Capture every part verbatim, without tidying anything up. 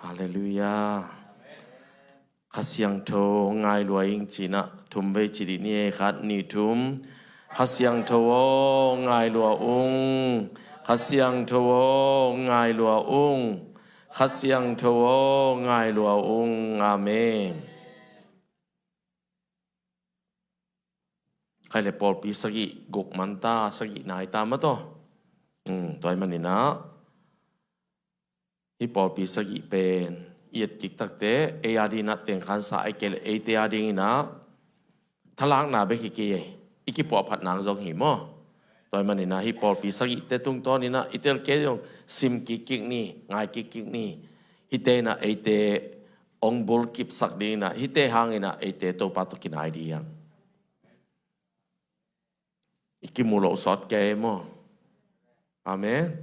Halleluiah. Kha Siangtho ngai lua ing ci-in ah thum vei ci dih ni. Khat, nih, thum. Kha Siangtho aw, ngai lua ung. Kha Siangtho aw, ngai lua ung. Kha Siangtho aw, ngai lua ung. Amen. Khai le pawlpi sagih guk man ta, sagih nai ta maw taw. Hmm, tua ahih manin ah hih pawlpi sagih pen i et kik takteh ei a dingin ah tengkhansa, ei kei le eite a dingin ah thalakna bek hi kei, i kipuahphat nang zong hi maw. Tua ahih manin ah hih pawlpi sagihte tungtawnin ah i tel kei zong sim kik kik ni, ngai kik kik ni. Hihte in ah eite hong bulkipsak dingin ah, hihte hangin ah eite Topa tawh kinai ding hi hang. I kimu loh sawt kei maw. Amen.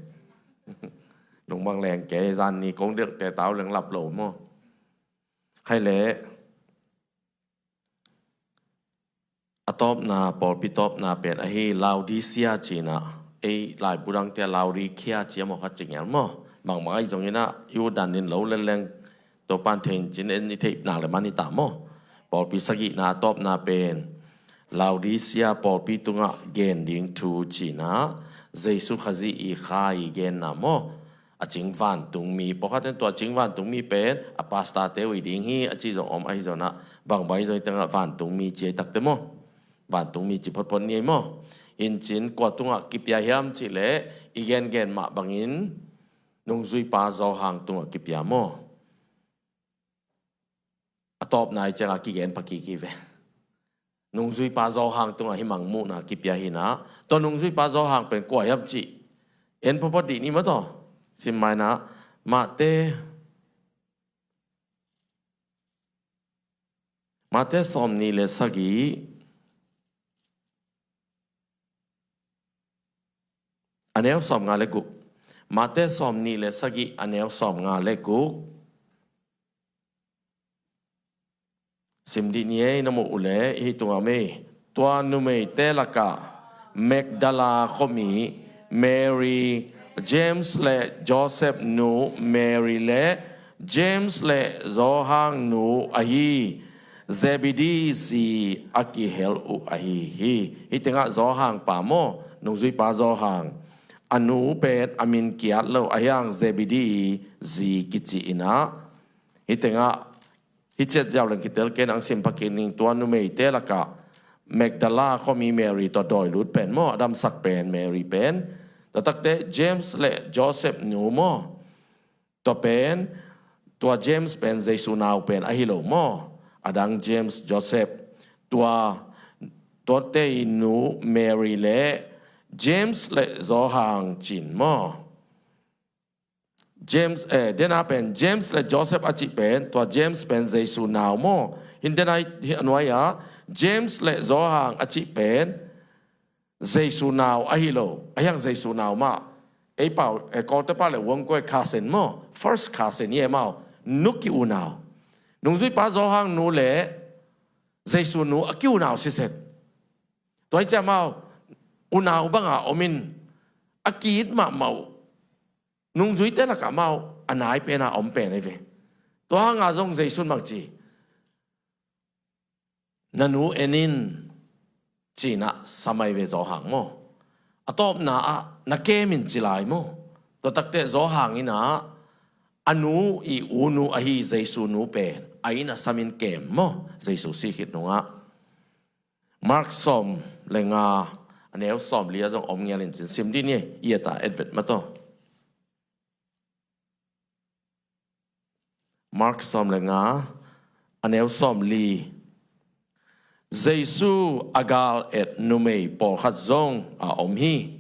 Lungmuang leng kei, zan ni kong delhte tau leng lap lo maw. Khai le a tawpna, pawlpi tawpna pen ahi Laodicea ci-in ah, ei laibu dangte ah Laodicea ci a maw, khat ci ngel maw. Bangbang ahi zongin ah i utdan in lo lel leng Topa'n thei in cin, en i theih nak le man hi ta maw. Pawlpi sagihna a tawpna pen Laodicea pawlpi tungah gen ding thu ci-in ah Jesu Khazih i Kha i genna maw. A cing vantungmi, pawlkhat in tua a cing vantungmi pen a pastorte uh hi ding hi a ci zong om, ahi zongin ah bangbang ahi zong hi tengah vantungmi ci ahi takteh maw. Vantungmi ci photphot ni ei maw. Hi in cin kua tungah kipia hiam cih leh i gengen mah bangin nungzuipa Johan tungah kipia maw. A tawpna i ciangah kigen pakik hi ve. Nungzuipa Johan tungah hih mangmuhna kipia hi in ah, tua nungzuipa Johan pen kua hiam cih en photphot dih ni maw taw. Sim mai in ah, Mate, Mate sawmnih le sagih, a neu sawmnga le guk. Mate sawmnih le sagih, a neu sawmnga le guk. Sim dih ni ei, na muh uh leh hih tungah om ei. Tua numeite lakah Magdala khuami Mary, James le Joseph nu Mary le James le Johan nu ahi Zebedee zi a kihel uh ahi hi. Hih tengah Johan pa maw, nungzuipa Johan. A nu pen a min kiat lo, ahi hang Zebedee zi kici in ah. Hih tengah hih ciat ziau leng kitel kei in ah, hong sim phakik ning. Tua numeite lakah Magdala khuami Mary, tua dawi lut pen maw, a damsak pen Mary pen. Tua takteh James le Joseph nu maw. Tua pen, tua James pen Jesu nau pen ahi lo maw. A dang James, Joseph, tua, tuate i nu Mary le James le Johan ci-in maw. James, eh, dena pen James le Joseph a cih pen, tua James pen Jesu nau maw. Hi in dena hi a nuai-ah James le Johan a cih pen Jesu nau ahi lo, ahi hang Jesu nau mah. Ei pau, eh, Kawlte pau le uang kua cousin maw, first cousin hi ei maw, nu ki-unau. Nungzuipa Johan nu le Jesu nu a ki-unau siset. Tua hi ciang maw, unau banga om in, a ki-it mahmah uh. Nungzuite lakah maw, a nai pena om pen ei ve. Tua hanga zong Jesu'n bang ci, na nu en in, ci-in ah sam ahi ve Johan maw. A tawpna ah na kem in ci lai maw. Tua takteh Johan in ah a nu i u nu ahi Jesu nu pen a inn ah sam in kem maw. Jesu sih khit nungah. Mark sawm le nga, a neu sawmli ah zong om ngel in cin, sim dih ni, i et a et vet mah taw. Mark sawm le nga, a neu sawmli. Jesu a gal et numei pawlkhat zong a om hi.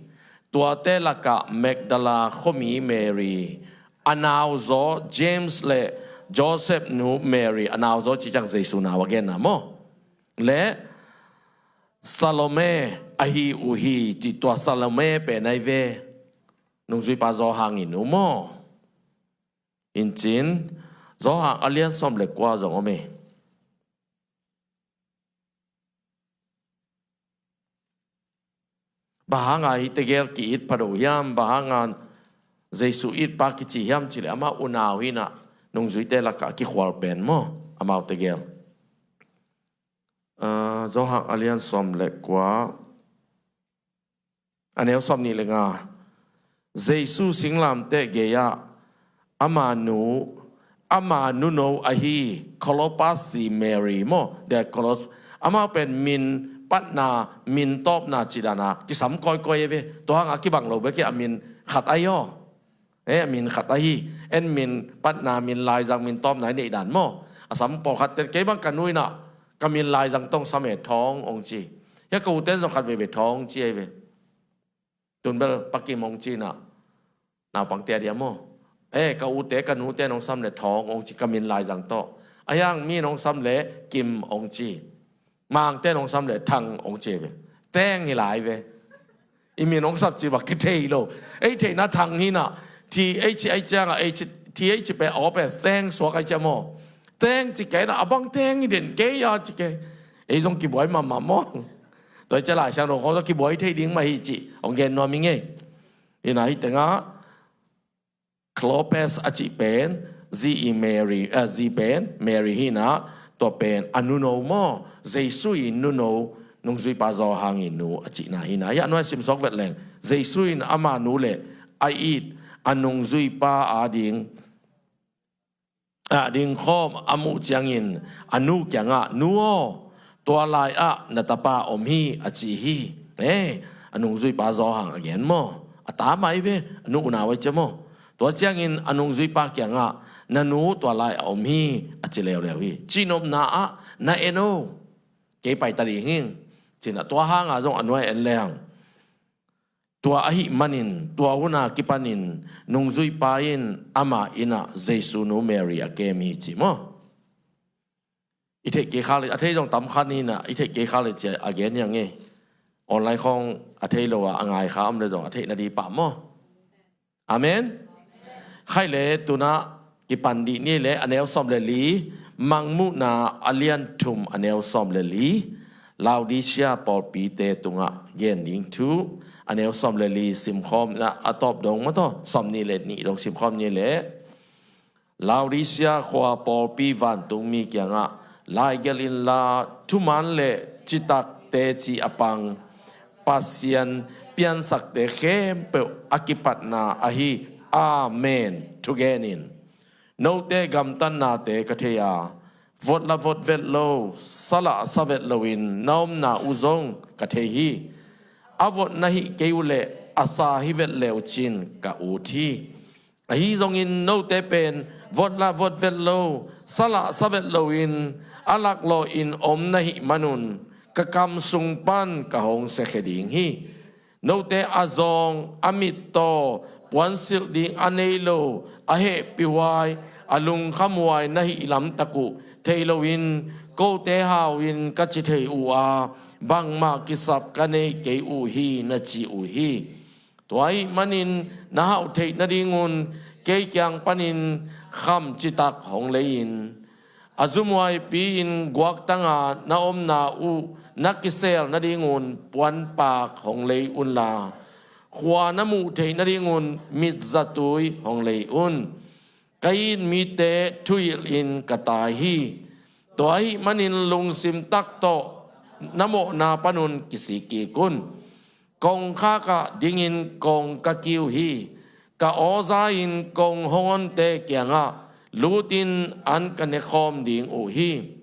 Tuate lakah Magdala khuami Mary, a nauzaw James le Joseph nu Mary, a nauzaw ci ciang Jesu nau a genna maw, le Salome ahi uh hi, ci. Tua Salome pen ahi ve nungzuipa Johan i nu maw. Hi in cin, Johan a lian sawm le kua zong om e. Bang hanga hihte gel ki-it phado hiam, bang hanga Jesu itpa kici hiam cih leh, amah unau hi in ah, nungzuite lakah a kikhual pen maw, amaute gel. Ah, Johan a lian sawm le kua, a neu sawm nih le nga. Jesu singlamteh gei-ah ama nu, ama nuno ahi Clopas zi Mary maw, dia Clos, amau pen min patna, min tawpna cih dana kisam kawikawi e ve. Tua hanga kibang lo bek hi, a min khat ahi aw. Eh, a min khat ahi. En min patna, min laizang, min tawpna i neih dan maw. A sam pawlkhat ten, kei bang ka nu in ah ka min laizang tawh hong sam e, Thawng hong ci. Hia ka ute in zong khat veve Thawng ci ahi ve. Tun bel Pa Kim hong ci in ah, naupangte a dia maw. Eh, ka ute, ka nute in hong sam le Thawng hong ci, ka min laizang tawh. A hiang mi in hong sam le Kim hong ci. Mangte in hong sam le Thang hong ci ve. Teng hi lai ve. I min hong sam cih bang kithei lo. Ei theihna Thang hi in ah, T H ahi ciangah, H, T H pen aw pen Teng suak ahi ciang maw. Teng ci kei in ah, a bang Teng hi den kei a ci kei. Ei zong kibuai mahmah maw. Tua hi ciang Lai Siangtho khawng zong kibuai thei ding mah hi cih hong gen nuam hi ing ei. Hi in ah, hi tengah Clopas a cih pen, zi i Mary, eh, zi pen Mary hi in ah, tua pen a nuno maw, Jesu i nuno, nungzuipa Johan i nu a cihna hi in ah. Hia nuai simsawk vet leng, Jesu in ama nu le a it a nungzuipa ading, a dingkhawm a muh ciangin a nu kiangah, "Nu aw, tua lai-ah na tapa om hi," a ci hi. Eh, a nungzuipa Johan a gen maw. A ta mah hi ve, a nu unau ahi ciang maw. Tua ciangin a nungzuipa kiangah, "Na nu tua lai-ah om hi," a ci leuleu hi. Cihnopna ah, "Na en o, kei pai ta ding hing," ci in ah, tua hanga zong a nuai en leng. Tua ahih manin, tua huna kipanin nungzuipa in ama inn ah Jesu nu Mary a kem hi ci maw. I theih kei khak le, a thei zong tam kha ni in ah, i theih kei khak le ci a gen hi ing ei. Online khawng a thei lo a, a ngai kha om le zong a theih nading pah maw. Amen. Khai le, tu-in ah kipan dih ni le, a neu sawm le li, Mangmuhna a lian thum a neu sawm le li, Laodicea pawlpite tungah gen ding thu, a neu sawm le li simkhawm in ah, a tawp dong maw taw, sawm nih le nih dong simkhawm ni le. Laodicea khua pawlpi vantungmi kiangah, "Laigelh inla, thuman le citak teci a pang, Pasian piansakte khempeuh a kipatna ahi, Amen thu genin. Note gamtatnate ka thei a, vot la vot vet lo, sa la sa vet loin na omna uh zong ka thei hi. A vot na hih kei uh leh a sa hi vet le uh cin ka ut hi. Ahi zongin note pen vot la vot vet lo, sa la sa vet loin a laklawhin om na hih manun ka kam sung pan ka hong siakhia ding hi. Note a zawng, a mittaw, puansilh ding a nei lo, a hehpihhuai, a lungkhamhuai na hih lamtak uh thei loin, kote hau-in ka ci thei uh a, bangmah kisap ka nei kei uh hi, na ci uh hi. Tua ahih manin na hauh theih nadingun kei kiang panin kham citak hong lei-in, a zumhuaipi-in guaktanga na omna uh na kisel nadingun puanpak hong lei unla, khua na muh theih nadingun mitzatui hong lei un. Ka it mite thuhilhin ka tai hi. Tua ahih manin lungsim tak tawh na mawhna panun kisik kik un. Kongkhakah dingin kong ka kiu hi. Ka aw za-in kong hongonte kiangah lutin an ka nekhawm ding uh hi.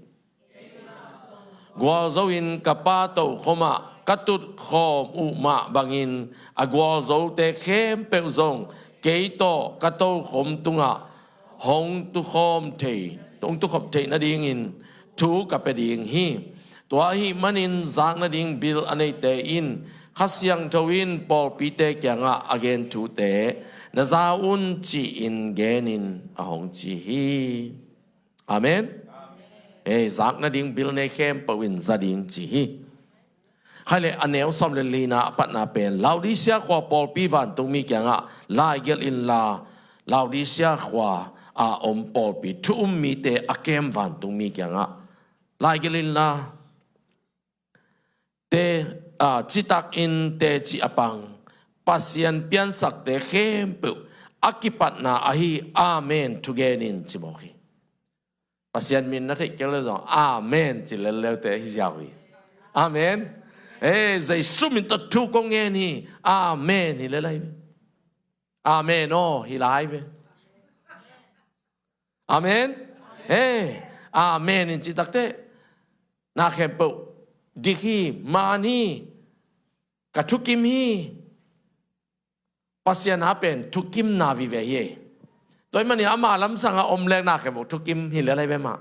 Gualzo-in ka Pa tokhomah ka tutkhawm uh mah bangin a gualzote khempeuh zong kei tawh ka tokhom tungah hong tukhawm thei, hong tukhop theih nadingin thu ka pia ding hi. Tua ahih manin zak nading bil a neite in Kha Siangtho in pawlpite kiangah a gen thute na za un, ci-in genin a hong ci hi. Amen. Ei, zak nading bil nei khempeuh in za ding ci hi. Khai le, a neu sawm le lina a patna pen Laodicea khua pawlpi vantungmi kiangah laigelh inla, Laodicea khua a om pawlpi thu um mite a kem vantungmi kiangah laigelh inla, te, a, citakin teci a pang, Pasian piansakte khempeuh a kipatna ahi Amen thugen in ci mawk hi. Pasian min na theih kei le zong Amen ci lelleute hi ziau hi. Amen. Ei, Jesu min tawh thu kong ngen hi. Amen hi lel lai ve. Amen aw hi lai ve. Amen. Ei, Amen in ci takteh na khempeuh dik hi, man hi, ka thukim hi. Pasian a pen thukimna vive hi. Tua ahih manin ama lamsang a om lek na khempeuh thukim hi lel lai ve mah.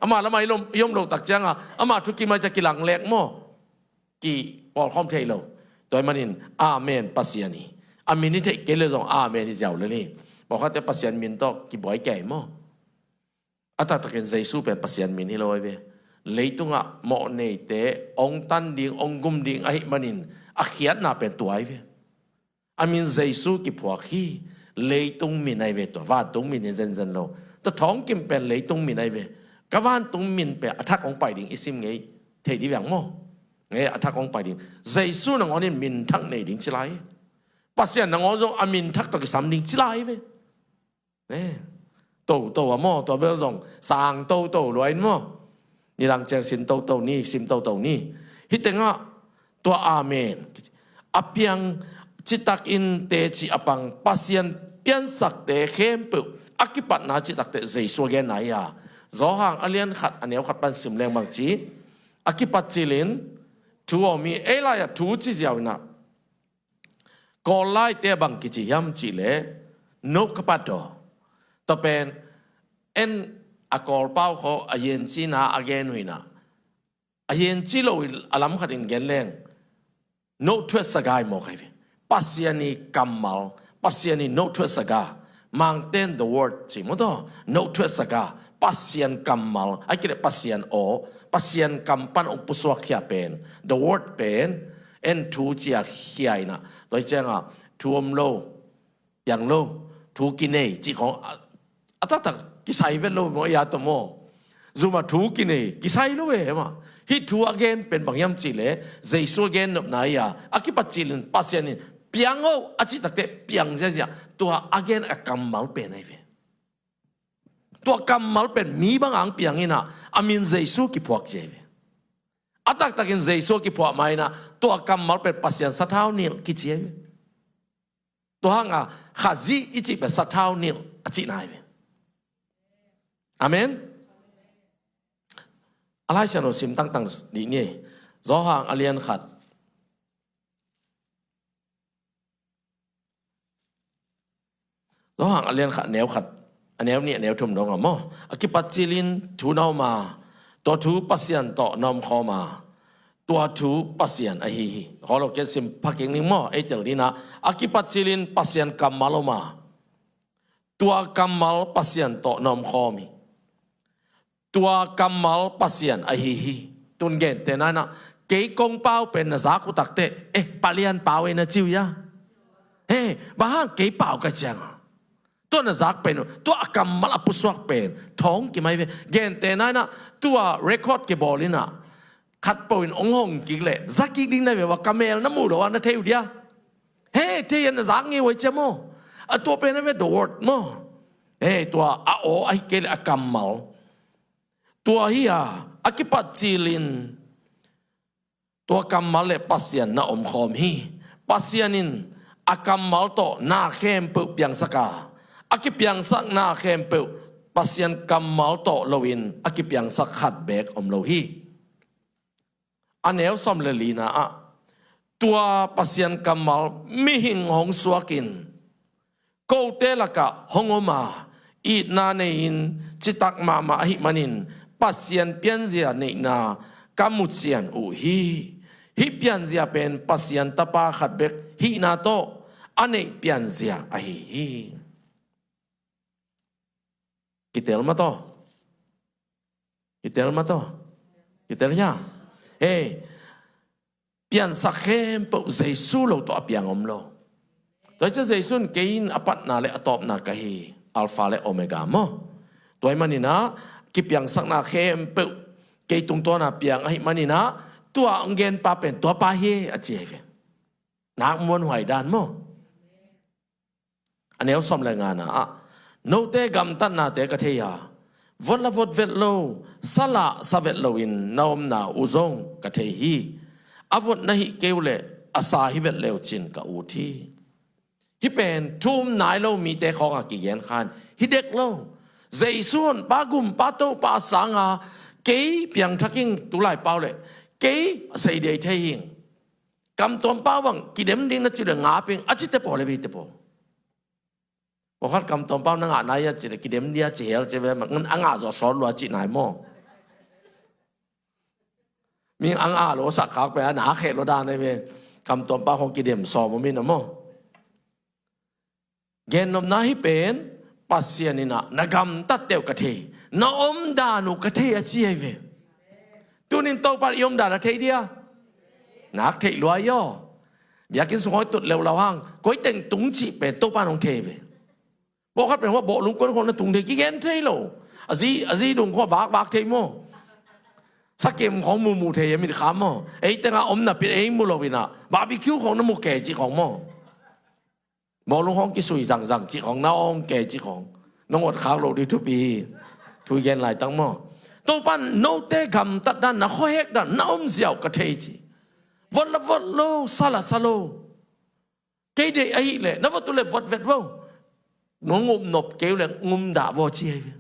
Ama lam a i lom, i om loh tak ciang a ama thukim a i ciang kilang lek maw? Kipawlkhawm thei lo. Tua ahih manin Amen Pasian hi. A min i theih kei le zong Amen hi ziau lel hi. Pawlkhatte Pasian min tawh kibuai kei maw? A taktakin Jesu pen Pasian min hi lo ahi ve. Leitungah mawhneite hong tan ding, hong gum ding ahih manin a khiatna pen tua ahi ve. A min Jesu kiphuak hi. Leitung min ahi ve tua, vantung min hi zenzen lo. Tua thawngkim pen leitung min ahi ve. Ka vantung min pen a thak hong pai ding i sim ngei thei dih veng maw? Ngei a thak hong pai ding. Jesu nangawn in min thak nei ding ci lai. Pasian nangawn zong a min thak tawh kisam ding ci lai ve. Ne? Toto a maw, tua bel zong sang toto lua in maw? Nidang ciang sin toto ni, sim toto ni. Hih tengah tua Amen a piang citakin teci a pang Pasian piansakte khempeuh a kipatna citakte Jesu a genna hi a. Johan a lian khat a neu khat pan sim leng bang ci, a kipat cilin thu om hi, ei lai-ah thu ci ziau inah Kawl laite bang kici hiam cih leh, no ka pat daw. Tua pen en a Kawl pau khaw a yencina a gen uh inah, a yenci lo a lam khat in gen leng, no thuat sagai maw kai ve. Pasian i kammal, Pasian i no thuat saga. Mangten the word ci maw taw, no thuat saga. Pasian kammal, a kile Pasian aw, Pasian kam pan ong pusuak khia pen, the word pen, en thu cia khia inah. Tua hi cianga thu om lo, piang lo, thu kinei cih khong a, a taktak kisai vet lo maw, ia tawh maw? Zuma thu kinei kisai lo e mah. Hih thu a gen pen bang hiam cih leh, Jesu a gen nopna ia, a kipat cilin Pasian in piang o a cih takte piang ziazia, tua a gen a kammal pen ahi ve. Tua kammal pen mi bang ang piang inah, a min Jesu kiphuak ci ahi ve. A taktakin Jesu kiphuak ma inah, tua kammal pen Pasian sathau nilh kici ahi ve. Tua hanga Khazih i cih pen sathau nilh a cihna ahi ve. Amen. A Lai Siangtho sim tangtang dih ni. Johan a lian khat. Johan a lian khat, a neu khat, a neu nih, a neu thum dong a maw? A kipat cilin thu na om a, tua thu Pasian tawh na om khawm a, tua thu Pasian ahi hi. Khawlo ken sim phaking ning maw, ei tel dina. A kipat cilin Pasian kammal om a, tua kammal Pasian tawh na om khawm hi. Tua kammal Pasian ahi hi. Tun gente na inah, kei kong pau pen na zak uh takte, eh, palian pau ei na ci uh ia. Eh, bang hang kei pau ka cianga, tua na zak pen uh, tua a kammal a pusuak pen thawngkim ahi ve. Gente na inah, tua record kibawl inah, khatpeuh in ong hong kik leh za kik ding na ve ua, ka mel na mu lo a na thei uh dia. He, thei a na zak ngei uh ahi cia maw? A tua pen a ve the word maw? He, tua a aw ahi kei leh a kammal. Tua hi a, a kipat cilin tua kammal le Pasian na om khawm hi. Pasian in a kammal tawh na khempeuh piangsak a, a kipiangsak na khempeuh Pasian kammal tawh loin a kipiangsak khat beek om lo hi. A neu sawm le lina ah, tua Pasian kammal mihing hong suakin kote lakah hong om a, itna nei-in citak mahmah ahih manin Pasian pianzia neihna ka mu cian uh hi. Hih pianzia pen Pasian Tapa khat bek hihna tawh a neih pianzia ahi hi. Kitel mah taw. Kitel mah taw. Kitel hia. Hei, piansak khempeuh Jesu lo tawh a piang om lo. Tua hi ciah Jesu in kei in a patna le a tawpna ka hi, Alpha le Omega maw. Tua hi maninah kipiangsakna khempeuh kei tungtawna piang ahi maninah tua hong genpa pen tuapa hi a ci ahi ve. Nak muanhuai dan maw. a neu sawm le ngana ah, note gamtatnate ka thei a, vot la vot vet lo, sa la sa vet loin na omna uh zong ka thei hi. A vot na hih kei uh leh a sa hi vet leu cin ka ut hi. Hih pen thu um nai lo mite khawngah kigen khan hi dek lo. Jesu honpa, gumpa, Topa a sanga kei piangthak ing, tulai pau leh kei a sei dei thei ing. Kamtuam pau bang kidem ding na ci leh ngap ing a cite pawl le veite pawl. Pawlkhat kamtuam pau na ngah nai a ci leh kidem dia ci hel ci ve, a ngah zawh sawt lua cih nai maw? Mi a ngah lo sak khak pen a na kheh lo dan ahi ve. Kamtuam pau khong kidem sawm om in a maw? Gennopna hih pen Pasian in ah na gamtatte uh ka thei, na omdan uh ka thei a ci ahi ve. Tunin Topa in i omdan a thei dia? Nak theih lua hi aw. Biakinn sung hong i tut leulau hang koi teng tung cih pen Topa in hong thei ve. Pawlkhat pen hua bawhlung kuan khong na tung thei, kigen thei lo. A zi, a zi dung khong vakvak thei maw? Sakem khong mumu thei a mit kham maw? Ei tengah omna pen ei mu lo in ah barbecue khong na mu kei cih khong maw? Bawlung hong kisui zangzang cih khong, na hong kei cih khong, na ngot khak loh ding thupi hi. Thu i gen laitak maw? Topa in note gamtat dan, na khuahek dan, na omzia uh ka thei ci. Vot la vot lo, sa la sa lo. Kei deih ahih leh na vot uh leh vot vet vo. Nong upnop kei uh leh ngum dah vo ci ahi ve.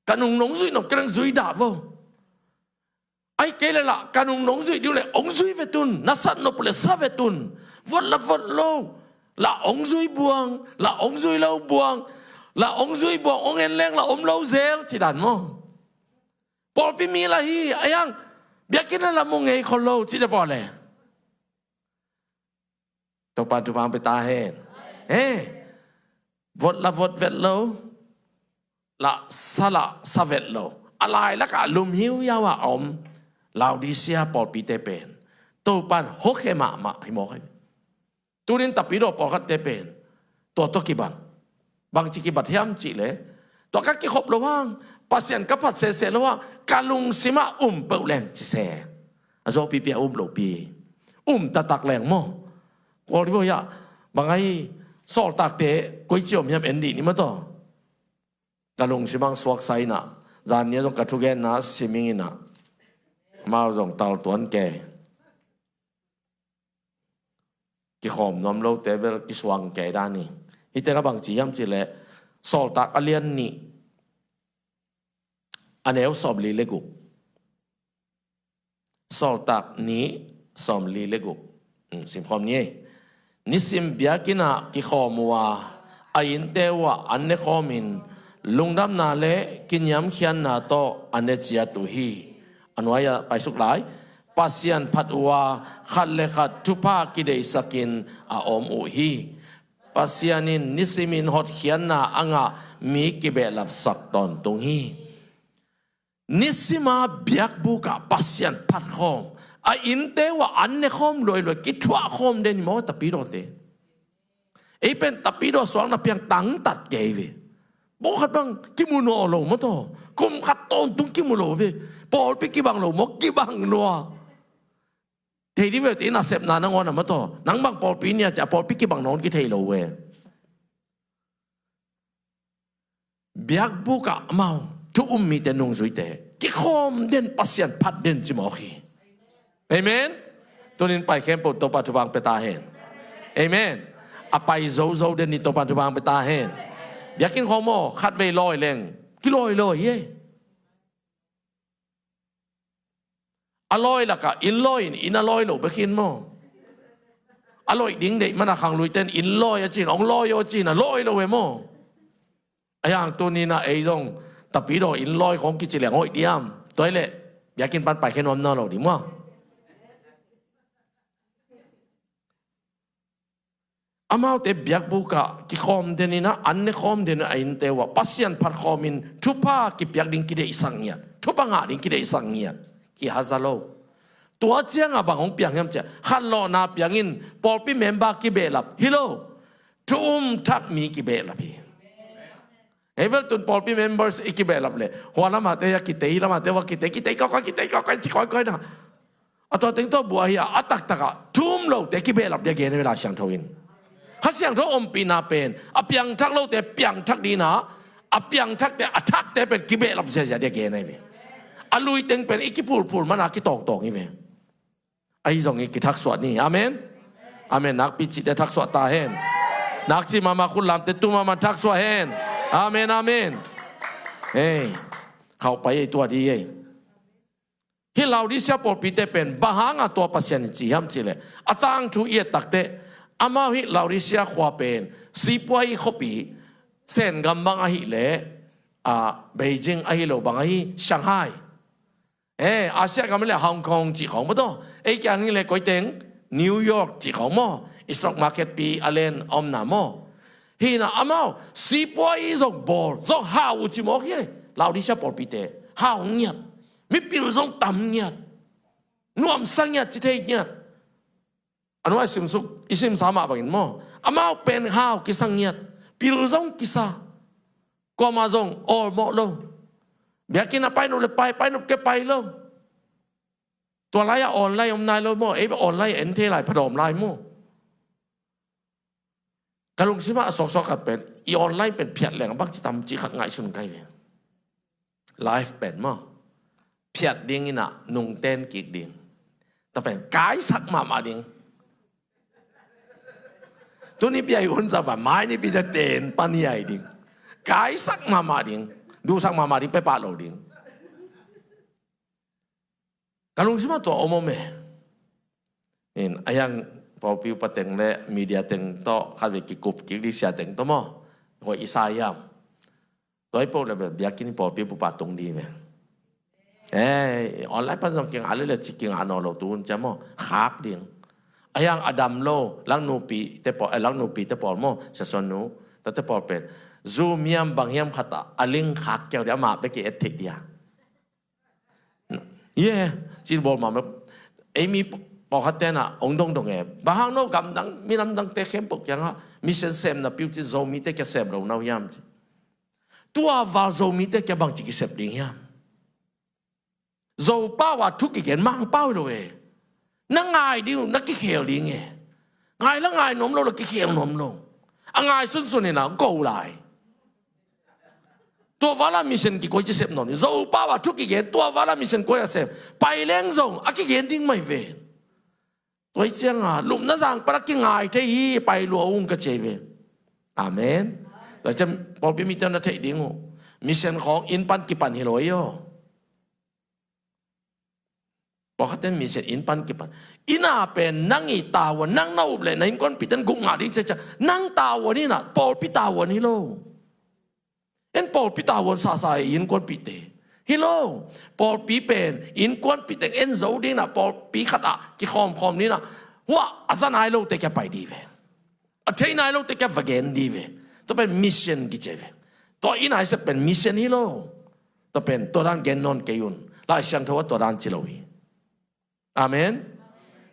Ka nung nong zuih nop kei leng zui dah vo. Ahih kei leh lah ka nung nong zuih ding uh leh hong zui vet un, na sat nop uh leh sa vet un. Vot la vot lo, lah hong zui buang, lah hong zui lo buang, lah hong zui buang, hong en leng lah om lo zel ci dan maw? Pawlpi mi lah hi a, yang biakinn lah la mu ngei khol lo ci te pawl le. Topa thupha hong pia ta hen. He. Vot la vot vet lo, lah sa lah sa vet lo, a lailakah lum hiuhiau a om Laodicea pawlpite pen Topa in hawkhia mahmah hi mawk hi. Tunin tapidaw pawlkhatte pen tua tawh kibang. Bangci kibat hiam cih leh, tua ka kikhop loh hang, Pasian ka phat sese loh hang, ka lungsimah um peuh leng ci se. A zawpipi a um lopi, um taktak leng maw? Kual ribo hiah, bang ahi, sawltakte koici om hiam en dih ni maw taw. Ka lungsimah suaksa in ah, zan ni a zong ka thugenna siming in ah, amau zong taltuan kei. Kikhawm nuam lote bel kisuang kei dan hi. Hihte ka bangci hiam cih leh, Sawltak a lian nih, a neu sawmli le guk. Sawltak nih, sawmli le guk. Hmm, simkhawm ni ei. Nisim biakinn ah kikhawm uh a, a innte uh ah an nekhawmin lungdamna le kiniamkhiatna tawh a neciat uh hi. A nuai-ah paisuk lai. Pasian phat uh a, khat le khat thupha kideihsakin a om uh hi. Pasian in nisimin hotkhiatna a ngah mi kibehlapsak tawntung hi. Nisima biakbuk ah Pasian phatkhawm, a innte uh ah an nekhawm luailuai, kithuahkhawm den hi maw tapidawte? Ei pen tapidaw suakna piang tangtat kei ve. Bawkhat bang kimu naw lo maw taw. Kum khat tawntung kimu lo ve. Pawlpi kibang lo maw, kibang lua. Thei ding ve, tua nasepna nangawn a maw taw. Nang bang pawlpi nia cia pawlpi kibang nawn kithei lo ve. Biakbuk ah amau thu um mite nungzuite kikhawm den, Pasian phat den ci mawk hi. Amen. Tunin pai khempeuh Topa thupha hong pia ta hen. Amen. A pai zozo den ni Topa thupha hong pia ta hen. Biakinn khawng maw, khatvei lawi leng kilawi lawi hi ei. A lawi lakah inn lawi in, inn a lawi lo bek hi in maw. A lawi ding deih mana khangluite in inn lawi a ci in, hong lawi aw ci in, a lawi lo e maw. A hiang tuni in ah ei zong tapidaw inn lawi khawng kici leng hoih diam? Tua hi leh biakinn pan paikhia nuam nawn lo ding maw. Amaute biakbuk ah kikhawm den in ah, an nekhawm den in ah, a innte uh ah Pasian phatkhawmin thupha kipiak ding kideihsak ngiat, thupha ngah ding kideihsak ngiat, kihaza lo. Tua ciangah bang hong piang hiam ciah, khanlawhna piangin pawlpi member kibehlap hi lo, thu um thak mi kibehlap hi. Hei bel tun pawlpi members i kibehlap leh, hua lamahte hia kitei, lamahte hua kitei, kitei kawikawi, kitei kawikawi ci kawikawi na. A tua teng tawh buah hi a, a taktakah thu um lote kibehlap dia gen hi Lai Siangtho in. Kha Siangtho ompihna pen a piangthak lote piangthak ding a, a piangthakte a thakte pen kibehlap ziazia ding a gen ahi ve. A lui teng pen i kiphulphul mana kitawngtawng hi ve. Ahi zongin kithaksuah ni. Amen. Amen. Nakpi cihte thaksuah ta hen. Nakci mahmah khutlamte tu mahmah thaksuah hen. Amen, amen. Hei. Khauh pai ei, tua ding ei. Hih Laodicea pawlpite pen bang hanga tua Pasian in ci hiam cihleh, a tangthu i et takteh, amau hih Laodicea khua pen sipuai khuapi, Sen gam bang ahih leh, a, Beijing ahi lo bang ahi, Shanghai. Eh, Asia gam le Hong Kong cih khawng maw taw. Ei kiang hi le koi teng, New York cih khawng maw. Stock market pi a len a omna maw. Hi na amau sipuai zong bawl, zong hau uh ci mawk hi. Laodicea pawlpite hau ngiat. Mipil zong tam ngiat. Nuamsa ngiat, ci thei ngiat. A nuai simsuk, i simsa mah bangin maw. Amau pen hau kisa ngiat. Pil zong kisa. Kuamah zong awlmawh lo. Biakinn a pai nop le pai, pai nop kei pai lo. Tua lai-ah online om nai lo maw, ei online en thei lai, phadawm lai maw. Ka lungsimah a suaksuak khat pen, i online pen phiat leng bangci tam cih khat ngaihsun kai ve. Live pen maw. Phiat ding in ah nungten kik ding. Tua pen kaisak mahmah ding. Tuni pi a i hun sa pa, mai ni pi a ten pan hi ai ding. Kaisak mahmah ding. Duhsak mahmah ding, pepah lo ding. Ka lungsimah tua om om e. In, a hiang pawlpi upa teng le media teng tawh khat vei kikup kik ding, sia teng tawh maw. Hoi i sa hiam. Tua i pawh le bel biakinn pawlpi pupa tung ding ve. Eh, online pan zong kinga le le ci kinga nawn lo tu hun ciang maw. Khak ding. A hiang a dam lo, langnupi te pawl, eh, langnupi te pawl maw, sia suan nu, tate pawl pen. Zoom hiam bang hiam khat ah, a link khak kiau ding, amah bek i et theih ding a. Ye, ci bawl mahmah. Ei mi pawlkhat ten ah ong dongdong e. Bang hang no gamdang, minam dangte khempeuh kiangah mission sem napi uh cin Zomite kia sem lo na uh hiam ci. Tua val Zomite kia bangci kisep ding hiam. Zopau a thu kigen Mangpau hi lo e. Na ngai ding uh, na kikhel ding e. Ngai la ngai nuam lo, la kikhel nuam lo. A ngai sunsun in a go lai. Tua vala mission kikoi ci sep nuam ni. Zopau a thu kigen, tua vala mission koi a sem. Pai leng zong, a kigen ding mai ven. Tua hi cianga, lupna zang pan a kingai thei hi, pai lua ung ka ci ve. Amen. Tua hi ciang, pawlpi mite na theih ding uh. Mission khawng inn pan kipan hi lo hi aw. Pawlkhatte mission inn pan kipan. Inn a pen nang i tavuan, nang na up leh na innkuanpihte in guk ngah ding ciacia. Nang tavuan hi na, pawlpi tavuan hi lo. En pawlpi tavuan sasa i innkuanpihte. Hi lo. Pawlpi pen innkuanpihte en zo ding na, pawlpi khat ah kikhawmkhawm ding na. Hua a za nai lote kia pai ding ve. A thei nai lote kia va gen ding ve. Tua pen mission kici ve. Tua i naisep pen mission hi lo. Tua pen tua dan gen nawn kei un. Lai Siangtho ah tua dan ci lo hi. Amen.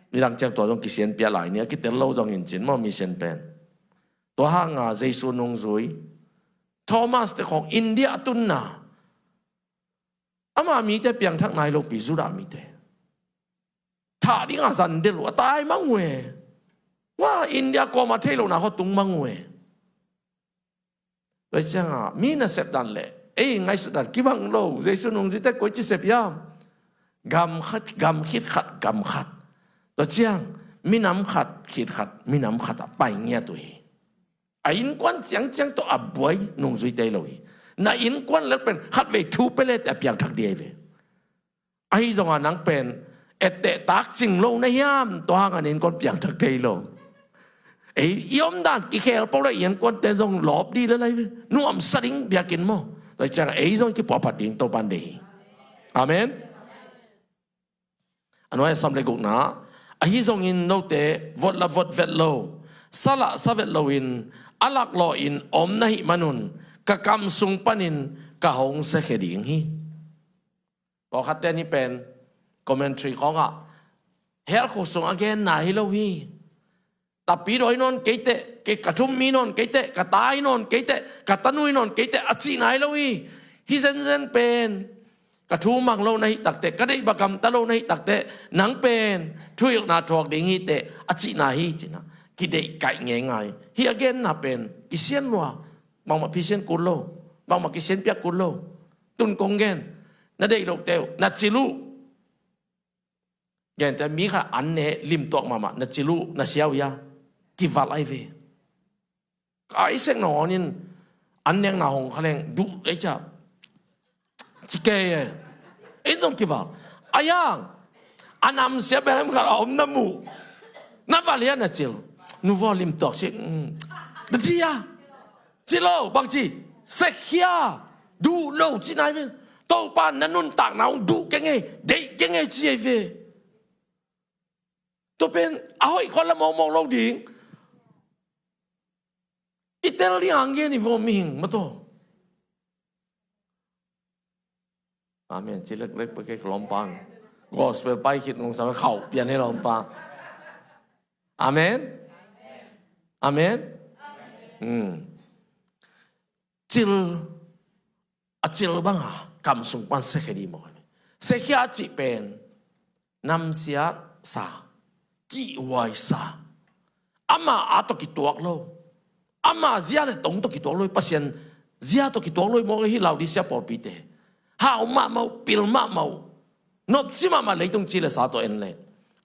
Nidang ciang tua zong kisianpiah lai ni a, kitel lo zong in cin maw mission pen. Tua hanga Jesu nungzui Thomas te khawng India a tunna. Ama mite piangthak nai lopi Judah mite. Thah dinga zan del uh a tai mang uh e. Wa India kawma thei lohna khaw tung mang uh e. Tua cianga mi nasep dan le ei ngaihsut dan kibang lo. Jesu nungzuite koici sep hiam. Gam khat, gam khit khat, gam khat. Tua ciang minam khat khit khat, minam khat a pai ngiat uh hi. A innkuan ciangciang tawh a buai nungzuite hi lo hi. Na innkuan lel pen khatvei thu pia lete a piangthak ding ahi ve. Ahi zonga nang pen etteh takcing lo na hiam, tua hanga na innkuan piangthak thei lo. Ei i omdan kikhel pau le i innkuante zong lawp ding le lai ve. Nuamsa ding biakinn maw. Tua ciang ei zong kipuahphat ding Topan deih hi. Amen. A nuai a sam le gukna, ahi zongin note vot la vot vet lo, sa la sa vet loin a laklawh in om na hih manun ka kam sung panin ka hong siakhia ding hi. Pawlkhatte ni pen commentary khawngah hell khuk sung a genna hi lo hi. Tapidaw hi nawn keiteh, kei ka thummi nawn keiteh, ka ta hi nawn keiteh, ka tanu hi nawn keiteh a cihna hi lo hi. Hih zenzen pen ka thu mang lo na hih takteh, ka deih ba gamta lo na hih takteh, nang pen thuhilhna thuak ding hiteh a cihna hi cihna. kideih kaih ngeingai. Hih a genna pen kisian lua, bangmah phisian kul lo, bangmah kisian piak kul lo. Tun kong gen, na deih loh teuh na cil uh. Gente mi khat an ne limtuak mahmah, na cil uh, na siau ia, kival ai ve. Ka i sek nawn in an nekna hong kha leng duh lei cia. Ci kei e. In zong kival. A yang a namsia beng khat a om na muh, na val ia na cil. Nu vaw limtuak sik. Na ci ia. Ci lo, bang ci, sekhia, duh lo ci nai ve. Topa na nuntakna hong duh kengei, deih kengei ci ei ve. Tua pen a hoih khuan la mawkmawk lo ding. I tel ding ang gen i vaw mihing mataw. Amen. Ci leklek pekek lawmpan. Gospel pai khit nung sam khauh pian he lawmpa. Amen. Amen. Hmm. Cil, a cil banga kam sung pan sekhia di maw. Sekhia a cih pen namsiatsa, kihhuaisa. Ama a tawh kituak lo. Ama zia le tong tawh kituak lo, Pasian zia tawh kituak lo i mawk hi Laodicea pawlpite. Hau mahmah uh, pil mahmah uh. Nopci mahmah leitung ci le sa tawh en le.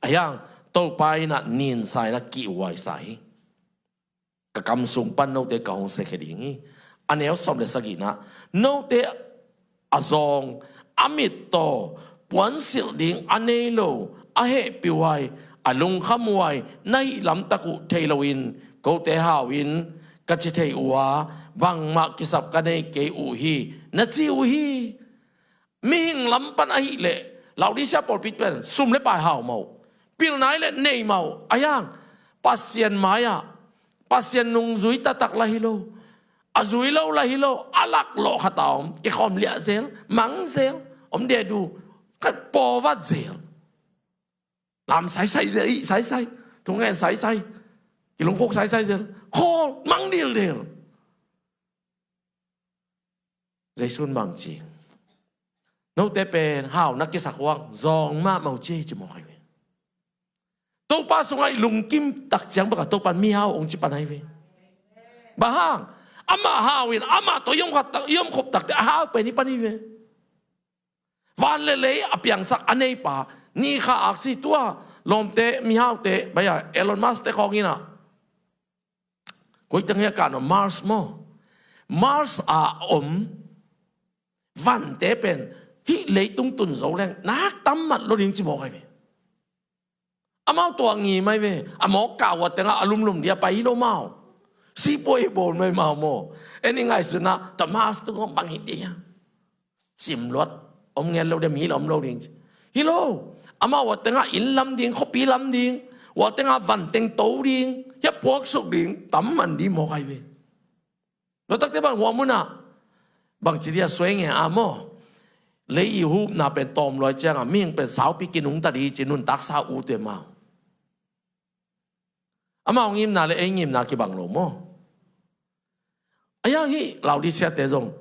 A hiang Topa in a ninsa in a kihhuaisa hi. Ka kam sung pan note ka hong sekhia ding hi. A neu sawm le sagihna, note a zawng, a mit tawh puansilh ding a nei lo, a hehpihhuai, a lungkhamhuai na hih lamtak uh thei loin kote hau in ka ci thei uh a, bangmah kisap ka nei kei uh hi, na ci uh hi. Mihing lam pan ahih leh Laodicea pawlpi pen sum le pai hau mah uh, pilna ahih leh nei mah uh. A hiang Pasian mai-ah Pasian nungzui taktak la hi lo, a zui lo la hi lo, a laklawh khat a om, kikhawm liah zel, mang zel, om dehdu, khat pawvat zel. Lam saisai zel, ih saisai, thungen saisai, kilungkhuk saisai zel, khawl mang dildil. Jesu'n bang ci, note pen hau na kisak huang zawng mahmah uh ci hi ci mawk hi ve. Topa sungah i lungkim tak ciang bek a Topa'n mihau hong ci pan hi ve. Bang hang? Amah hau in amah tawh i omkhop tak, i omkhop takte a hau pen hi pan hi ve. Van le lei a piangsak a neipa, ni kha aksi tua, lawmte, mihaute, baya, Elon Musk te khawng in ah. Koi teng hia ka no Mars maw? Mars a om vante pen hih leitung tun zo leng nak tam mat lo ding ci mawk hi ve. Amau tua ngi mai ve, a mawk kah ua tengah a lumlum dia pai hi lo mau. Sipuai hi bawl mai mau maw. Eni ngaihsutna, tua Mars tung om bang hi dia. Simluat, om ngen lo dia, mi la om lo ding. Hi lo, amau ua tengah inn lam ding, khuapi lam ding, ua tengah van teng to ding, hia puaksuk ding, tam man ding mawk hi ve. Tua takte bang hua munah bangci dia suai nge a maw? Lei i hupna pen tawm luai ciangah mihing pen saupi kinungta di ci nuntaksa ute mau. Amau ngimna le ei ngimna kibang lo maw? A hiang hih Laodicea te zong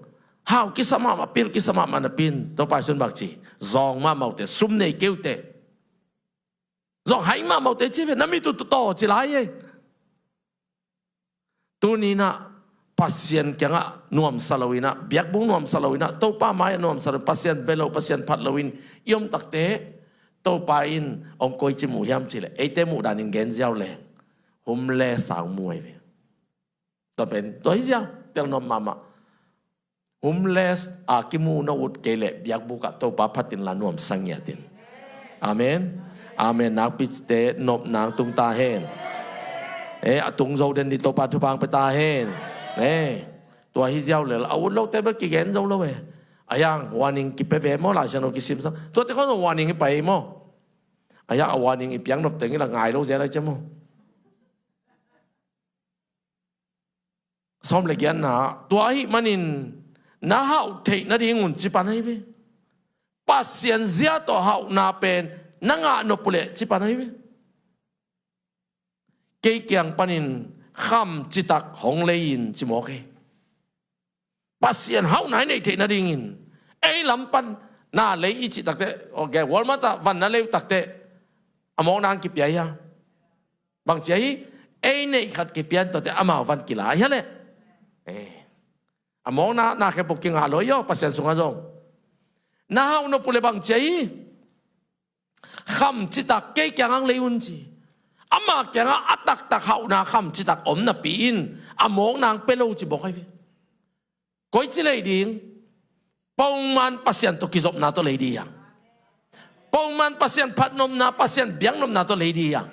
hau kisa mahmah, pil kisa mahmah napi in Topa Jesu'n bangci, zawng mahmah uhte, sum nei kei uhte, zawng hai mahmah uhte ci ve, na mit uh tawh ci lai ei. Tuni in ah Pasian kiangah nuamsa lo in ah, biakbuk nuamsa lo in ah, Topa mai-ah nuamsa lo, Pasian bia lo, Pasian phat lo in i om takte Topa in hong koici muh hiam cih leh, eite muh danin gen ziau leh homeless a hong mu hi ve. Tua pen tua hi ziau, tel nuam mahmah. Homeless a kimu na ut kei leh biakbuk ah Topa phat in la nuamsa ngiat in. Amen. Amen. Nakpite nopna tung ta hen. Eh, a tung zo den di Topa thupha pia ta hen. Eh, tua hi ziau lel a ut lote bel kigen zo lo eh. A hiang warning kipia ve maw, Lai Siangtho kisimsak. Tuate khawng warning i pai maw. A hiang a warning i piak nop teng i la ngai lo zel a ci maw. Sawm le giatna, tua ahih manin na hauh theih nadingun ci pan hi ve. Pasian zia tawh hauhna pen na ngah nop uh leh ci pan hi ve. Kei kiang panin kham citak hong lei in ci mawk hi. Pasian hauhna i neih theih nadingin ei lam pan na lei i cih takte, okay, Walmart ah van na lei uh takte a mawkna hong kipia hi a. Bangci ahi, Ei neih khat kipian tuate amau van kila hi a leh. Eh. A mawkna na khempeuh kingah lo hi aw, Pasian sungah zong. Na hauh nop uh leh bang ci a hi? Kham citak kei kiangah hong lei un ci. Ama kiangah a taktak hauhna kham citak om napi in a mawkna hong pia lo ci mawk ahi ve. Koi ci lei ding? Pongman Pasian tawh kizopna tawh lei ding hi hang. Pongman Pasian phatnopna, Pasian biaknopna tawh lei ding hi hang.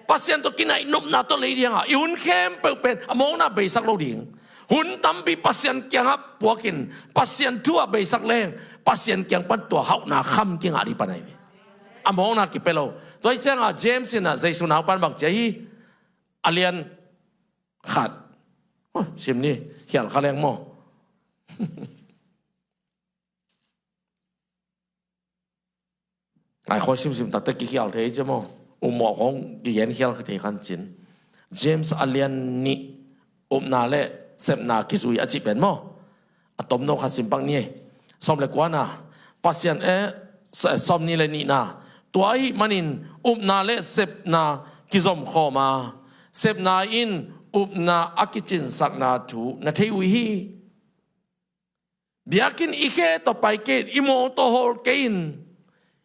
Pasian tawh kinaihnopna tawh lei ding hi hang a, i hun khempeuh pen a mawkna beisak lo ding. Hun tampi Pasian kiangah puakin, Pasian thu ah beisak leng, Pasian kiang pan tua hauhna kham kingah ding pan ahi ve. A mawkna kipia lo. Tua hi ciangah James in ah Jesu naupan bang ci a hi? A lian khat. Oh, sim ni, khial kha leng maw. Ai, khoi simsim takte kikhial thei ci maw. Upmawh khong kigen khial thei khan cin. James a lian nih, upna le sepna kizui a cih pen maw. A tomno khat sim pak ni. Sawm le kuana. Pasian, eh, sa-, sawm ni le nihna. Tua ahih manin upna le sepna kizom khawm a, sepna in upna a kicinsakna thu na thei uh hi. Biakinn i khe tawh pai kei in, i maw tawh hawl kei in,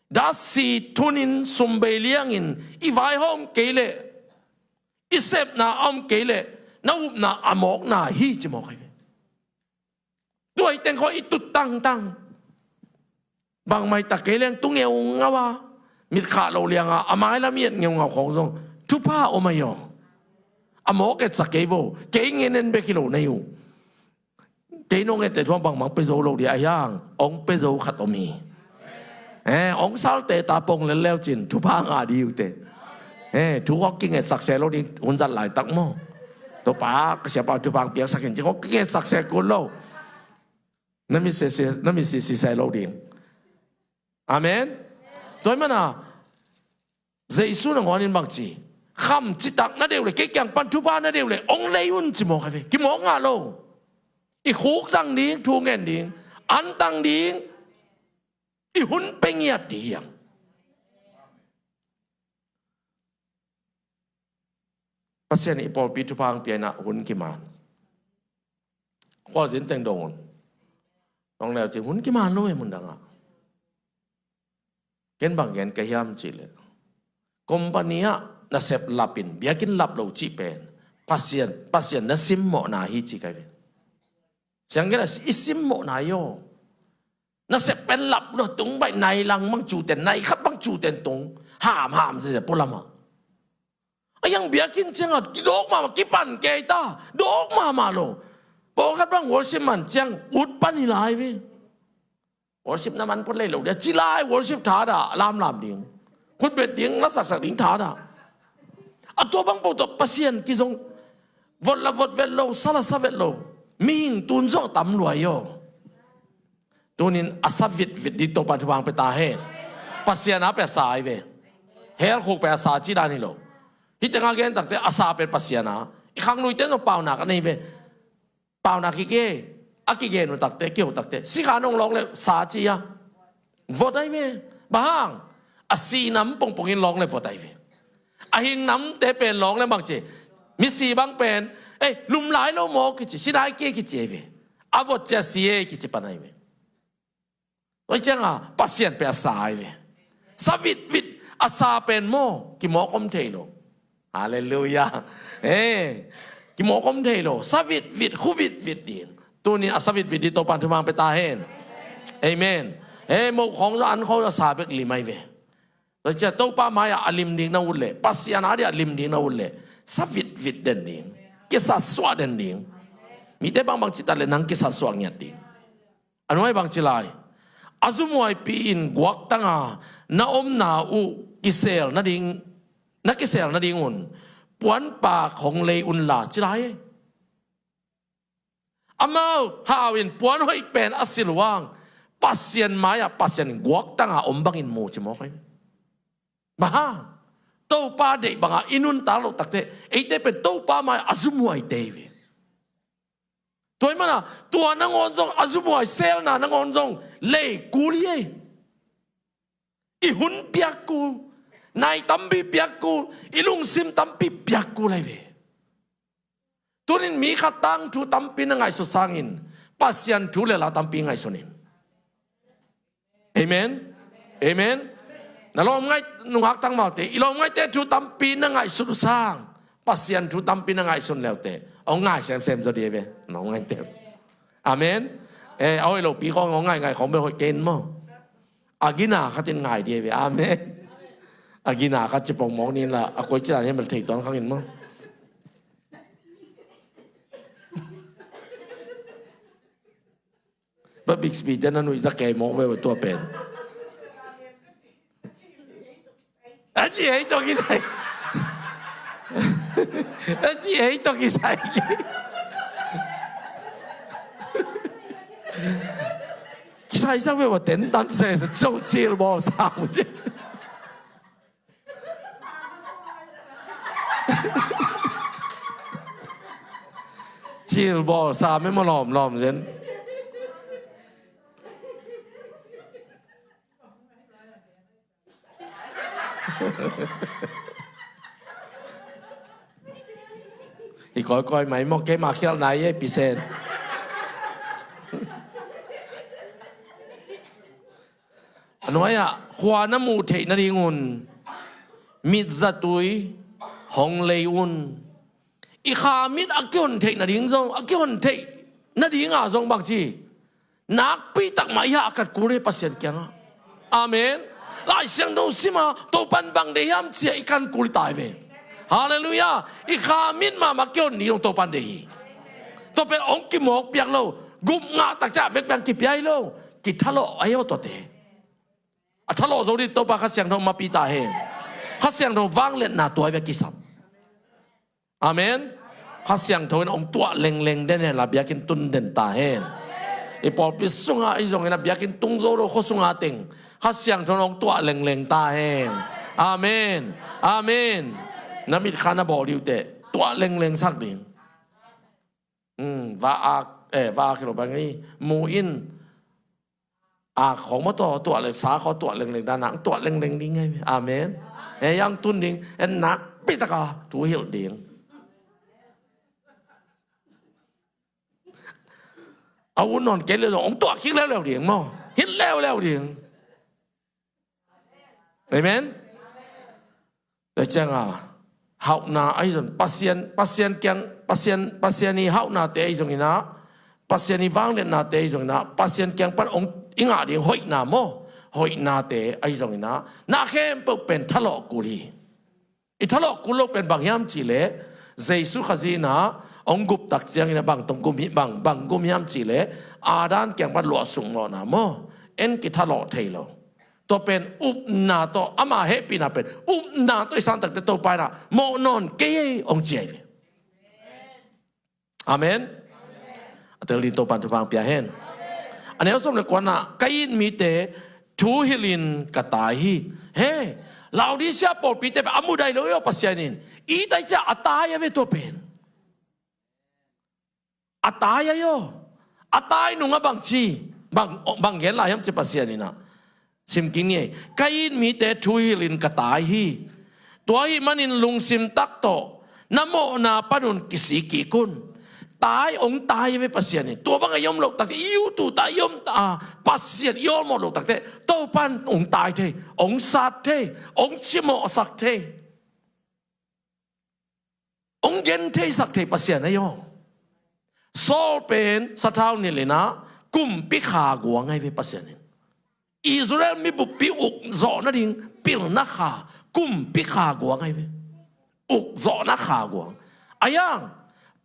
dasi thunin sumbei liangin i vaihawm kei leh, i sepna a om kei leh, na upna a mawkna hi ci mawk ahi ve. Tua hi teng khawng i tut tangtang. Bangmah i tak kei leng tu ngeungau a, mit khah lo lianga a mailam i et ngeungau khawng zong thupha om ahi aw. A mawk etsak kei vo, kei ngen en bek hi lo na hi uh. Kei nong ette thu bangmah hong pia zo lo ding a hiang, hong pia zo khat om hi. Eh, hong salte ta pong lel leu cin thupha ngah ding uh te. Eh, thu khawng kingetsak se lo ding hun zat laitak maw. Topa, ka siapa thupha hong piaksak in cin khawng kingetsak se kul lo. Na mit sisi, na mit sisi se lo ding. Amen. Tua hi mana Jesu nangawn in bang ci? Kham citak na deih uh leh, kei kiang pan thupha na deih uh leh, hong lei un ci mawk ahi ve. Kimawk ngah lo. I khuk zang ding, thu ngen ding, antang ding, i hun pia ngiat ding hi hang. Pasian i pawlpi thupha hong pia in ah hun kiman. Khualzin teng dong un. Dong leu cin hun kiman lo e mun dangah. Ken bang gen ka hiam cih leh, company ah nasep lap in, biakinn lap lo cih pen Pasian, Pasian na simmawhna hi ci ka hi ve. Siang gen a i simmawhna hi aw. Nasep pen lap lo tung baih, nai lang bang cuten, nai khat bang cuten tung, hamham zia pualam ah. A hiang biakinn ciangah kidawk mahmah, kipan kei ta, dawk mahmah lo. Pawlkhat bang worship man ciang ut pan hi lai ve. Worship na man pon lei lo dia, ci lai worship thadah lamlam ding, khutbet ding, la saksak ding thadah. A tua bang po tawh Pasian kizong, vot la vot vet lo, sa la sa vet lo. Mihing tun zong a tam lua hi aw. Tunin a sa vitvit ding Topa thupha hong pia ta hen. Pasian a pia sa hi ve. Hell khuk pia sa ci dan hi lo. Hih tengah gen takte a sa pen Pasian a. I khangluite zong paunak a nei ve. Paunak hi kei. A kigen uh takte, kiho takte, sikha nong lawng le sa ci a. Vot ahi ve. Bang hang? A si nam pongpong in lawng le vot ahi ve. A hing namte pen lawng le bang ci? Misi bang pen, eh, lum lai lo maw kici, si nai kei kici ahi ve. A vot cia si e kici pan ahi ve. Tua ciangah Pasian pen a sa ahi ve. Sa vitvit, a sa pen maw, kimawk om thei lo. Halleluiah. Eh, kimawk om thei lo. Sa vitvit, khu vitvit ding. Tunin a sa vitvit ding Topa thupha hong pia ta hen. Amen. Eh, moh khawng zong, an khawng zong a sa bek lim ahi ve. Tua ciah Topa mai-ah a lim ding na ut leh, Pasian a dingah a lim ding na ut leh, sa vitvit den ding, kisatsuah den ding. Mite bangbang citat leh nang kisatsuah ngiat ding. A nuai bang ci lai? A zumhuaipi in guaktanga na omna uh kisel nading, na kisel nadingun puanpak hong lei unla ci lai. Amau hau in puan hoih pen a silh uh hang, Pasian mai-ah Pasian in guaktanga om bangin mu ci mawk ahi. Bang hang? Topa deih bangah i nuntak loh takte, eite pen Topa mai-ah a zumhuaite hi ve. Tua hi mana tua nangawn zong, a zumhuai selna nangawn zong lei kul hi ei. I hun piak kul, nai tampi piak kul, i lungsim tampi piak kul ahi ve. Tunin mi khat tangthu tampi na ngaihsut sangin Pasian thu le la tampi ngaihsun in. Amen. Amen. Na lawm ngai, nungak tangvalte, i lawm ngaite thu tampi na ngaihsut uh sang Pasian thu tampi na ngaihsun leute, hong ngai semsem zaw dih ve. Na lawm ngaite. Amen. Eh, a hoih lopi khawng hong ngai ngai khawng bel hoih kei in maw. A gina khatin ngai dih ve. Amen. A gina khat ci pongmawk ni la, a koi ci dan hiam bel thei tuan khang in maw. Ba Bixby te na nuih za kei mawk ve ua tua pen. A ci hei tawh kisai. A ci hei tawh kisai. Kisai sa ve ua ten tan se sa cau cil bawl sa mu ci. Cil bawl sa me ma lawm lawm zen. I kawikawi mai maw, keima khialh nai e pisen. A nuai-ah khua na muh theih nadingun mitzatui hong lei un. I kha mit a kihon theih nading zong, a kihon theih nadinga zong bang ci, nakpi tak mah i hah a kat kul hi Pasian kiangah. Amen. Lai Siangtho sima Topan bang deih hiam cia i kan kul i tai ve. Halleluiah. I kha mit mahmah kihon ni zong Topan deih hi. Tua pen hong kimawk piak lo. Gup ngah tak ciah vekpiang kipia hi lo. Kithalawh ahi aw tuate. A thalawh zo dih Topa Kha Siangtho mapi ta hen. Kha Siangtho vangliatna tua hi ve kisam. Amen. Kha Siangtho in hong tuah lengleng den hen la biakinn tun den ta hen. I pawlpi sungah i zongin a biakinn tung zo lo khua sungah teng Kha Siangtho in hong tuah lengleng ta hen. Amen. Amen. Na mitkha na bawl dih uh teh tuah lengleng sak ding. Hmm, va ak, eh, va ak hi lo bang hi. Mu in a khawng maw tawh tuah leng, sa khawng tuah lengleng dan a tuah lengleng ding ngai ve. Amen. E yang tun ding, en nakpi taka thu hilh ding. A ut nawn kei leh zong hong tuah kik leuleu ding maw. Hilh leuleu ding. Amen. Tua cianga hauhna ahi zong Pasian, Pasian kiang, Pasian, Pasian i hauhnate ahi zonginah, Pasian i vangliatnate ahi zonginah, Pasian kiang pan hong i ngah ding hoihna maw, hoihnate ahi zonginah, na khempeuh pen thalawh kul hi. I thalawh kul lo pen bang hiam cihleh, Jesu Khazih inah hong guptak cianginah bang tong gum hi, bang, bang gum hiam cihleh, Adam kiang pan luahsuk mawhna maw, en kithalawh thei lo. Tua pen upna tawh, ama hehpihna pen upna tawh i santakte Topa inah mawh nawn kei ei hong ci ahi ve. Amen. A tel din Topan thupha pia hen. A neu sawm le kuana, ka it mite thu hilhin ka tai hi. He, Laodicea pawlpite pen a mudai lo i aw Pasian in. I tai cia a tai a ve tua pen. A tai ahi aw. A tai nungah bang ci, bang, bang gen lai hiam ci Pasian inah. Sim kik ni ei. Ka it mite thu hilhin ka tai hi. Tua ahih manin lungsim tak tawh na mawhna panun kisik kik un. Tai hong tai ve Pasian in. Tua bangah i om loh takte, i utu ta i om ta, Pasian i awlmawh loh takte, Topan hong tai thei, hong sat thei, hong cimawhsak thei. Hong gen theisak thei Pasian ahi aw. Saul pen sathau nilh inah kumpi kha guang ahi ve Pasian in. Israel mi buppi uk zawh nading pilna kha, kumpi kha guang ahi ve. Uk zawhna kha guang. A yang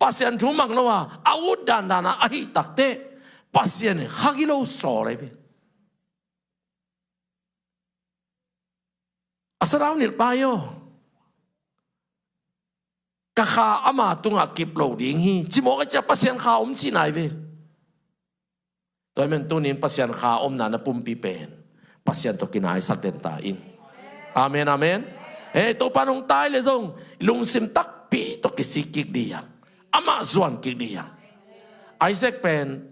Pasian thu mang lo a, a ut dandan a ahih takte Pasian in kha gilo sawl ahi ve. A sathau nilh pa aw. Ka kha ama tungah kip lo ding hi. Cimawh ka cia Pasian kha om cihna hi ve. Tua hi men tunin Pasian kha omna na pumpi pen Pasian tawh kinaisak den ta in. Amen, amen. He, Topa nong tai le zong lungsim takpi tawh kisik kik dih hiam. Amah zuan kik dih hiam. Isaac pen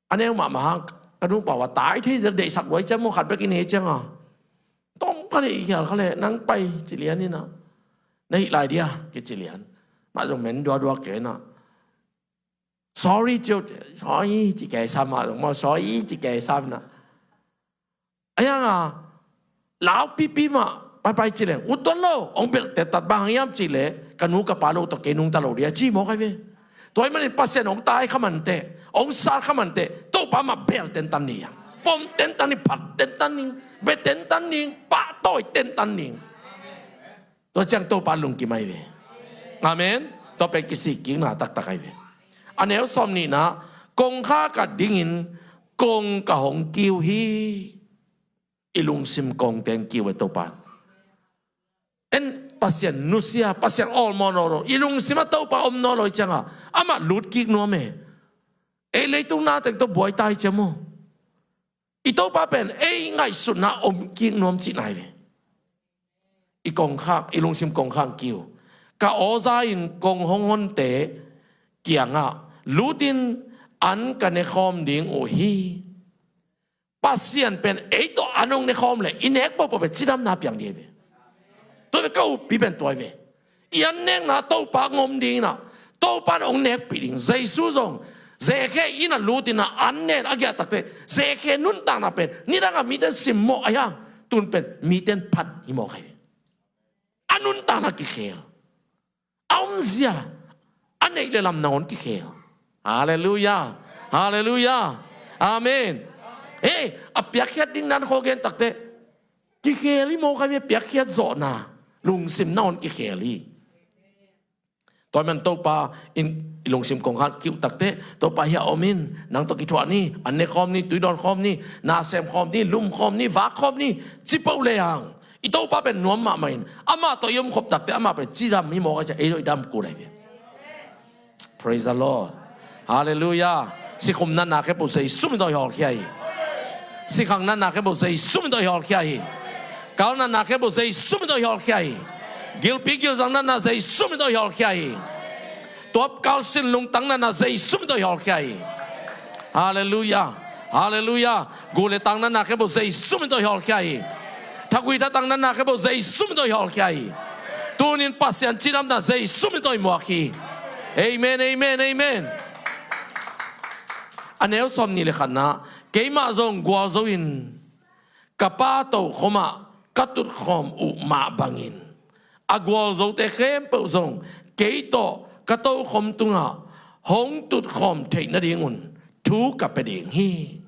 a neu mahmah hang ka nupa ua tai thei zel deihsak luai ciang maw khat bek in he cianga. Tawm kha le i khial kha le nang pai ci lian inah. Na hih lai dia kici lian. Mah zong men duadua kei inah. Sorry, cio, sorry, ci kei sam a, zong maw, sorry, ci kei sam na. A yang a, lau pipi mah, paipai ci leng, ut don lo, ong belh te tat bang hang hiam ci le, ka nu ka pa lo tawh kei nungta lo dia, ci mawk ai ve. Tua ahih manin Pasian ong tai kha mante, ong sat kha mante, Topa mah belh tentan ni yang. Pom tentan ni, phat tentan ni, be tentan ni, pahtawi tentan ni. Tua ciang Topa lungkim ai ve. Amen. Tua pen kisik kikna taktak ai ve. A neu sawm nihna, kongkhak ah dingin kong ka hong kiu hi. I lungsim kong teng kiu e Topa. En Pasian nusia, Pasian awlmawh nawn lo. I lungsim ah Topa om nawn lo i ciang a, amah lut kik nuam e. Ei leitung na teng tawh buai tai ciam aw. I Topa pen ei ngaihsutna om kik nuam cihna hi ve. I kongkhak, i lungsim kongkhak kiu. Ka awza in kong hong honte kiangah lutin an ka nekhawm ding uh hi. Pasian pen ei tawh an hong nekhawm le i nek pohpoh pen cidamna piang ding hi ve. Tua ve ka uppi pen tua hi ve. I an nekna Topa ngom ding inah, Topa in hong nekpih ding. Jesu zong zekhe inn ah lut inah an nen a giah takte, zekhe nuntakna pen nidang a mite in simmawh a hiang, tun pen mite in phat hi mawk hi ve. A nuntakna kikhel, a omzia, a neih le lam nangawn kikhel. Halleluiah. Halleluiah. Amen. Hei, a piakkhiat ding nan khaw gen takte kikhel hi mawk hi ve. Piakkhiat zawhna, lungsim nangawn kikhel hi. Tua man Topa in i lungsim kongkhak kiu takte, Topa hiah om in, nang tawh kithuah ni, an nekhawm ni, tuidawn khawm ni, na sem khawm ni, lum khawm ni, vak khawm ni, ci peuh le hang, i Topa pen nuam mahmah in, amah tawh i omkhop takte amah pen cidam hi mawk a, ei tawh i dam kul ahi ve. Praise the Lord. Halleluiah. Sikhum natna khempeuh Jesu min tawh i hawlkhia hi. Sikhang natna khempeuh Jesu min tawh i hawlkhia hi. Kal natna khempeuh Jesu min tawh i hawlkhia hi. Gilpi gilzang natna Jesu min tawh i hawlkhia hi. Tuap kal sin lungtang natna Jesu min tawh i hawlkhia hi. Halleluiah. Halleluiah. Gu le tang natna khempeuh Jesu min tawh i hawlkhia hi. Thagui thatang natna khempeuh Jesu min tawh i hawlkhia hi. Tunin Pasian cidamna Jesu min tawh i muak hi. Amen, amen, amen. A neu sawm nih le khatna, keimah zong gualzo in ka Pa tokhom ah ka tutkhawm uh mah bangin a gualzote khempeuh zong kei tawh ka tokhom tungah hong tutkhawm theih nadingun thu ka pia ding hi.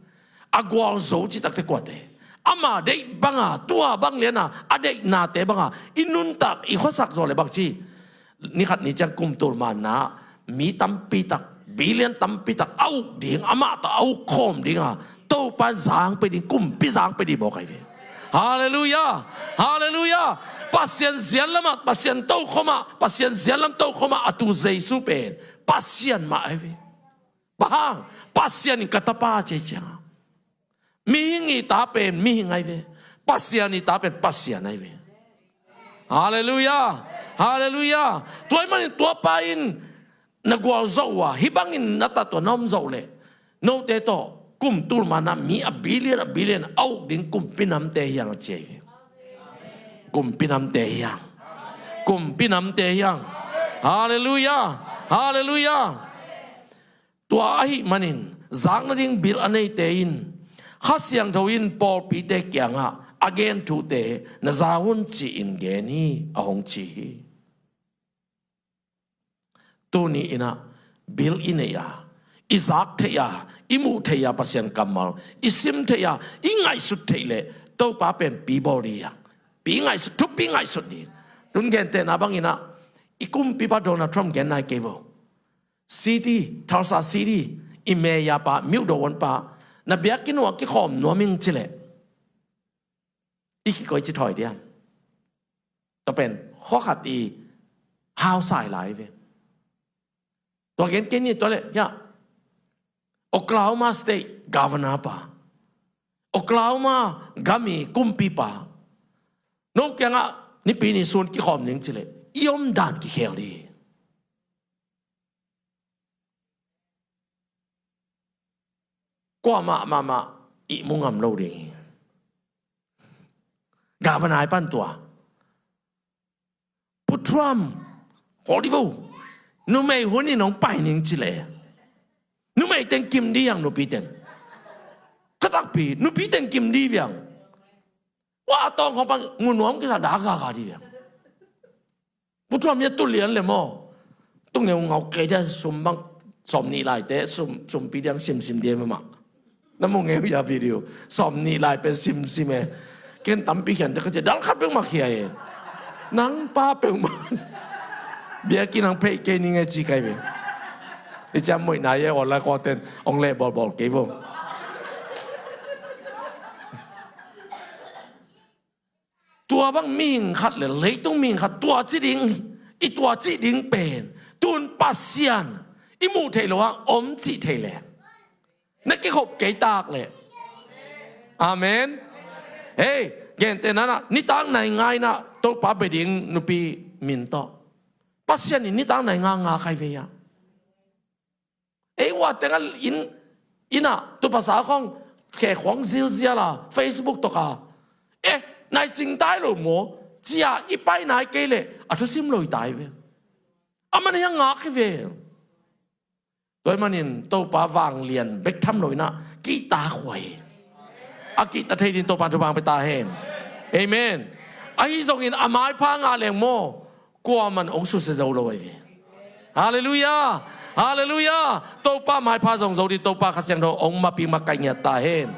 A gualzo cih takte kuate? Ama deih banga, tua bang liana a deihnate banga i nuntak, i khuasak zaw le bang ci? Ni khat ni ciang kum tul manna mi tampi tak, billion tampi tak a uk ding, amah tawh a uk khawm dinga Topa in zang pia ding, kumpi zang pia ding mawk ahi ve. Halleluiah. Halleluiah. Pasian zian lamah, Pasian tokhom ah, Pasian zian lam tokhom ah a tu Jesu pen Pasian mah ahi ve. Bang hang? Pasian in ka tapa ci cianga, mihing i ta pen mihing ahi ve. Pasian i ta pen Pasian ahi ve. Halleluiah. Halleluiah. Tua ahih manin tua pa in na gualzo uh a, hih bangin na tat uh a na om zo leh, note tawh kum tul manna mi a billion a billion a uk ding kumpi namte hi hang a ci ahi ve. Kumpi namte hi hang. Kumpi namte hi hang. Halleluiah. Halleluiah. Tua ahih manin zak nading bil a neite in, Kha Siangtho in pawlpite kiangah a gen thute na za un ci-in gen hi, a hong ci hi. Tuni inah bil i neih a, i zak theih a, i muh theih a Pasian kammal i sim theih a, i ngaihsut theih leh Topa pen pi bawl ding hi hang. Pi ngaihsut, thupi ngaihsut ding. Tun gentehna bang inah i kumpipa Donald Trump gen nai kei vo. City, Tulsa City i mayor pa, Miu Do Won pa, na biakinn uh ah kikhawm nuam ing ci leh i kikoici thawi diam? Tua pen khua khat i hausa hi lai ve. Tua gen kei ni, tua leh hiah Oklahoma State Governor pa, Oklahoma gam i kumpipa, no kiangah Nipi ni sun kikhawm ning ci leh i omdan kikhel ding hi. Kuamah mahmah ihmu ngam lo ding hi. Governor i pan tua, Pu Trump, khawl dih vo, numei hun in hong pai ning ci leh Numei teng kim di ang, nupi teng. Ka takpi, nupi teng kim di viang. Wa tawng khong pan ngun nuam kisa da gaga di viang. Pu Tuam ya tu lian le maw. Tu ngeu ngau kei dia sum bang sawm nih lai te sum, sumpi diang simsim dia mama. Na mu ngeu ya video. Sawm nih lai pen simsim e. Ken tampi khian te ka cia dal khat peuhmah khia e. Nang pa peuhmah. Bia ki nang phei kei ni nge ci kai ve. I cia moih na ye online kawten ong le bawlbawl kei bo. Tua bang mihing khat le leitung mihing khat tua ci ding, i tua ci ding pen tun Pasian i muh theih lo a om cih thei le na kikhop kei tak le. Amen. Hei, gente nana nitak nai ngaina Topa be ding nupi min tawh Pasian in nitak nai nga nga kai ve a. Ei wa tenga in, ina tupasa khong khe khuang zilzial a Facebook toka. Eh, nai cing tai lo maw? Cia i pai nai kei le a thusim lo i tai ve. A man hiang ngak hi ve. Tua i manin Topa vanglian bek tham lo ina kihta khuai. A kihta thei din Topa thupang pe ta hen. Amen. Ahi zongin a maipha ngah leng maw? Kuaman ong susia zo lo ahi ve. Halleluiah. Halleluiah. Topa maipha zong zo dih, Topa Kha Siangtho ong mapi makaih ngiat ta hen.